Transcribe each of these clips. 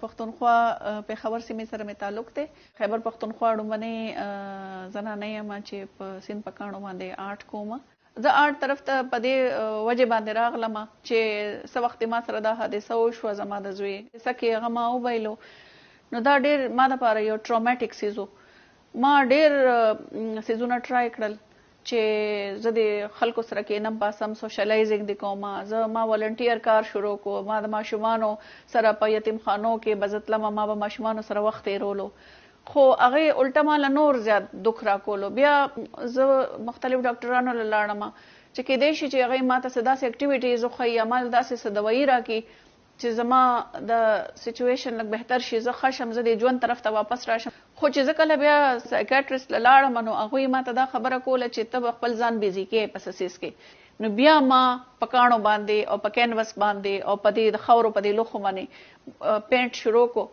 پښتونخوا پېښور سیمې سره مې تعلق دی. خیبر پښتونخوا ړومبنۍ زنانه یم چې په سیند په کاڼو باندې آرټ کوم. زه آرټ طرف ته په دې وجه باندې راغلم چې څه وخت ما سره دا حادثه وشوه، زما د زوی څه کې هغه ما وبایلو، نو دا ډېر ما دپاره یو ټروماټیک څیز و. ما ډېر څیزونه ټرای کړل چې زه د خلکو سره کینم پاسم، سوشلایزینګ دې کوم. زه ما والنټیر کار شروع کو، ما د ماشومانو سره په یتیم خانو کې به زه تلم، ما به ماشومانو سره وخت تېرولو، خو هغې الټه ما له نور زیات دک راکولو. بیا زه مختلف ډاکټرانو له لاړم چې کېدای شي چې هغې ما ته څه داسې اکټیویټیز وښيي یا ما له داسې څه دوایي راکړي چې زما د سچویشن لږ بهتر شي، زه ښه شم، زه د ژوند طرف ته واپس راشم. خو چې زه کله بیا سایکاټریست له لاړم نو هغوی ما ته دا خبره کوله چې ته به خپل ځان بیزي کې په څه څیز کې. نو بیا ما په کاڼو باندې او په کینوس باندې او په دې د خاورو په دې لوښو باندې پینټ شروع کو،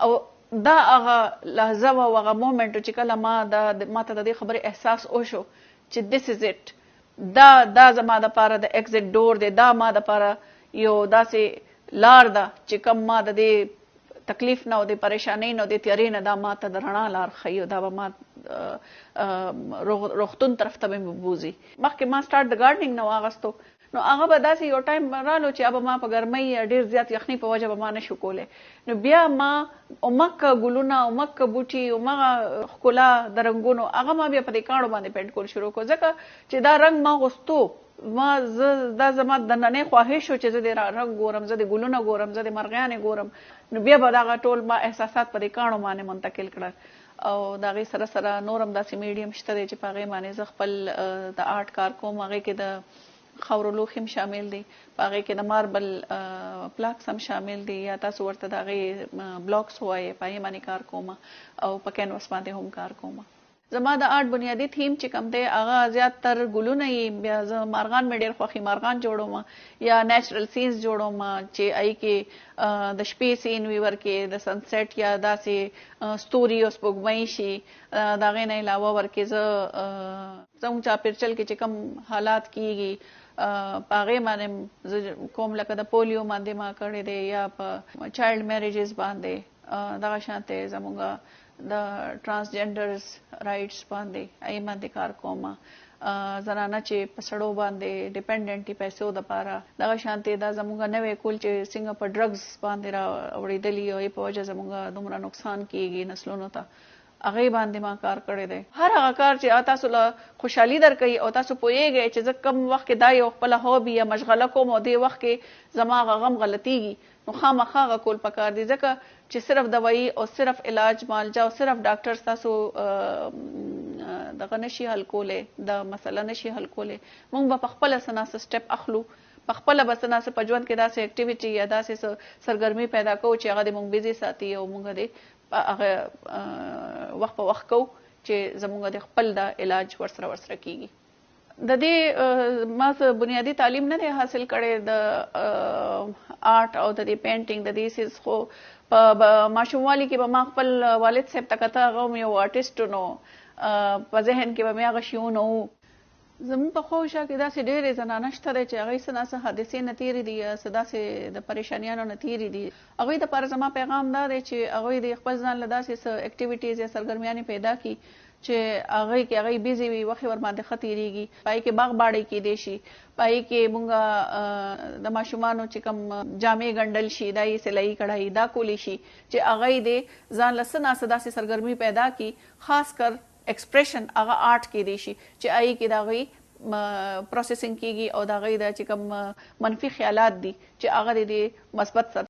او دا هغه لحظه وه او هغه مومنټ چې کله ما دا ما ته د دې خبرې احساس وشو چې this is it، دا زما دپاره د ایگزټ ډور دی، دا ما دپاره یو داسې لار ده چې کوم ما د دې تکلیف نه او د پریشانۍ نه او د تیارې نه دا ما ته د رڼا لار ښیي او دا به ما روغتون طرف ته به مې بوځي. مخکې ما سټارټ د ګارډنینګ نه واغستو، نو هغه به داسې یو ټایم رالو چې هغه به ما په ګرمۍ یا ډېر زیات یخنۍ په وجه به ما نشو کولی. نو بیا ما اومکه ګلونه، اومکه بوټي، اومغه ښکلا د رنګونو هغه ما بیا په دې کاڼو باندې پینټ کول شروع کړو، ځکه چې دا رنګ ما غوستو. ما زه دا زما د نننۍ خواهش و چې زه دې رنګ ګورم، زه دې ګلونه ګورم، زه دې مرغیانې ګورم. نو بیا به دغه ټول ما احساسات په دې کاڼو باندې منتقل کړل. او د هغې سره سره نور هم داسې میډیم شته دی چې په هغې باندې زه خپل د آرټ کار کوم. هغې کې د خاورو لوښي هم شامل دي، په هغې کې د ماربل پلاکس هم شامل دي، یا تاسو ورته د هغې بلاکس ووایئ، په هغې باندې کار کوم او په کینوس باندې هم کار کوم. زما د آرټ بنیادي تھیم چې کوم دی هغه زیات تر ګلونه یي. بیا زه مارغان مې ډېر خوښي، مارغان جوړوم یا نیچرل سینز جوړوم چې هغې کې د شپې سین وي، ورکې د سنسیټ یا داسې ستوري او سپوږمۍ شي. د هغې نه علاوه ورکې زه زموږ چاپېرچل کې چې کوم حالات کیږي په هغې باندې زه کوم، لکه د پولیو باندې ما کړی دی یا په چایلډ میریجز باندې، دغه شانتې زموږ د ټرانسجندرز رائټس باندې هغې باندې کار کوم. زنانه چې په سړو باندې ډیپندنټ دي پیسو دپاره، دغه شانتې دا زموږ نوی کول چې څنګه په ډرګز باندې را اوړېدلي او یې په وجه زموږ دومره نقصان کیږي نسلونو ته، هغې باندې ما کار کړی دی. هر هغه کار چې تاسو له خوشحالي درکوي او تاسو پوهېږئ چې زه کوم وخت کې دا یو خپله هابي یا مشغله کوم او دې وخت کې زما هغه غم غلطېږي، نو خامخا هغه کول پکار دي، ځکه چې صرف دوایي او صرف علاج معالجه او صرف ډاکټر ستاسو دغه نشي حل کولی، دا مسله نشي حل کولی. موږ به په خپله څه ناڅه سټپ اخلو، په خپله به څه ناڅه په ژوند کې داسې اکټیویټي یا داسې څه سرګرمي پیدا کوو چې هغه دې موږ بیزي ساتي او موږ دې هغه وخت په وخت کوو چې زموږ د خپل دا علاج ورسره کیږي. د دې ما څه بنیادي تعلیم نه دی حاصل کړی د آرټ او د دې پینټینګ د دې څیز، خو په ماشوموالي کې به ما خپل والد صاحب ته کته، هغه هم یو آرټسټ، نو په ذهن کې به مې هغه شیونه وو. زموږ په خوا شا کې داسې ډېرې زنانه شته دی چې هغوی څه ناڅه حادثې نه تېرې دي یا څه داسې د پریشانیانو نه تېرې دي. هغوی دپاره زما پیغام دا دی چې هغوی دې خپل ځان له داسې څه اکټیویټیز یا سرګرمیانې پیدا کړي چې هغوی کې هغوی بیزي وي، وخت یې ورباندې ښه تېرېږي. په هغې کې باغ باړې کېدی شي، په هغې کې موږ د ماشومانو چې کوم جامې ګنډل شي، دا یې سلایي کړهایي دا کولی شي چې هغوی دې ځان له څه ناڅه داسې سرګرمي پیدا کړي، خاص کر اکسپریشن هغه آرټ کېدی شي چې هغې کې د هغوی پروسیسینګ کېږي او د هغوی د چې کوم منفي خیالات دي چې هغه دې مثبت سره